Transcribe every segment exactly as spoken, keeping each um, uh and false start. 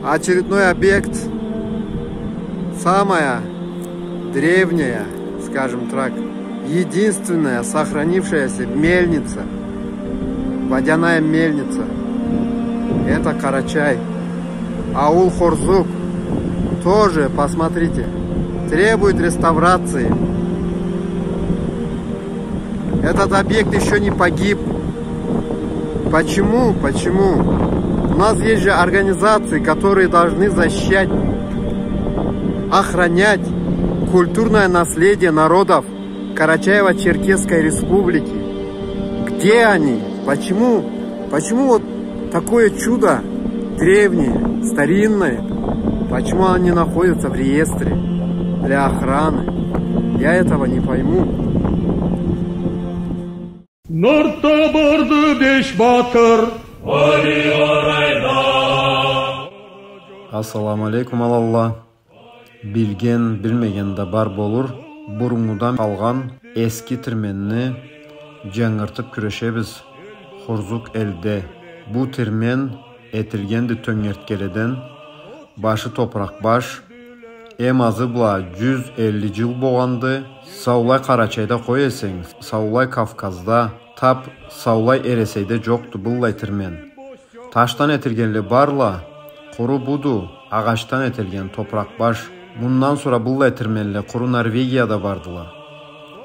Очередной объект. Самая древняя, скажем так, единственная сохранившаяся мельница, водяная мельница. Это Карачай. Аул Хурзук. Тоже, посмотрите, требует реставрации. Этот объект ещё не погиб. Почему? Почему? У нас есть же организации, которые должны защищать, охранять культурное наследие народов Карачаево-Черкесской Республики. Где они? Почему? Почему вот такое чудо древнее, старинное, почему оно не находится в реестре для охраны? Я этого не пойму. Нартда барды беш батыр. Ассаламу алейкум, аланла. Билген, билмеген да бар болур. Буруннгудан къалгъан эски тирменни джангыртыб кюрешебиз Хурзук элде. Бу тирмен этилгенди тёнгерткеледен, башы топуракъ баш, эм азы бла джюз элли джыл богъанды. Саулай Къарачайда къой эсенг, саулай Кавказда, таб саулай Эресейде джокъду быллай тирмен. Ташдан этилгенле барла, къуру буду, агъачдан этилген топуракъ баш. Мындан сора быллай тирменле къуру Норвегияда бардыла.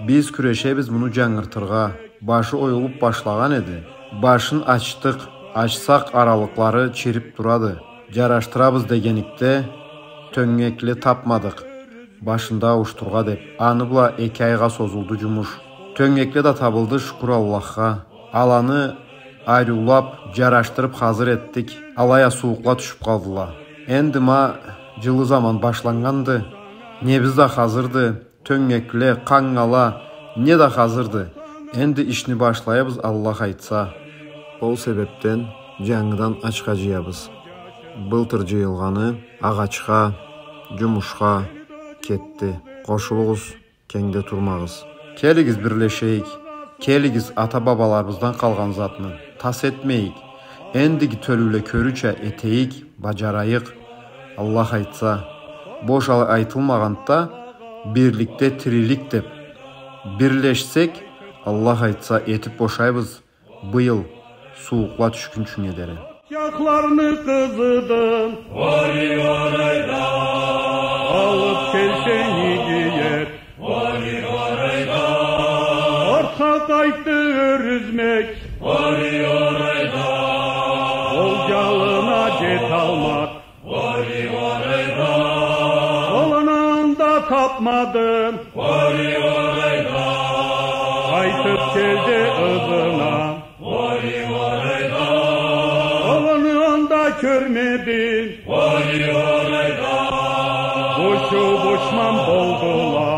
Биз кюрешебиз муну джангыртыргъа. Башы оюлуб башлагъан эди. Башын ачдыкъ, ачсакъ, аралыкълары чириб турады. Джарашдырабыз дегеникде, тёнгекле табмадыкъ башында ауушдурургъа деб. Аны бла эки айгъа созулду джумуш. Тёнгекле да табылды, шукур Аллахха. Аланы ариулаб, джарашдырыб хазыр этдик. Алай а сууукъла тюшюб къалдыла. Энди ма джылы заман башланнганды. Небиз да хазырды. Тёнгекле, къангала, не да хазырды. Энди ишни башлайбыз, Аллах айтса. Ол себебден джангыдан ачха джыябыз. Былтыр джыйылгъаны агъачха, джумушха кетди. Къошулугъуз, кенгде турмагъыз. Келигиз, бирлешейик. Келигиз, ата-бабаларыбыздан къалгъан затны тас этмейик. Эндиги тёлюле кёрюрча этейик, баджарайыкъ. Аллах айтса, бош алай айтылмагъанды да, бирликде тирилик деб. Бирлешсек, Аллах айтса, этиб бошайбыз быйыл, сууукъла тюшгюнчюнге дери. Джахларны къызыдын алыб келсенг иги эди. Артха къайтды Ёрюзмек, ол джалына джеталмады. Уланын да табмады, къайтыб келди ызына. Уланын да кёрмеди, бучу бучман болдула.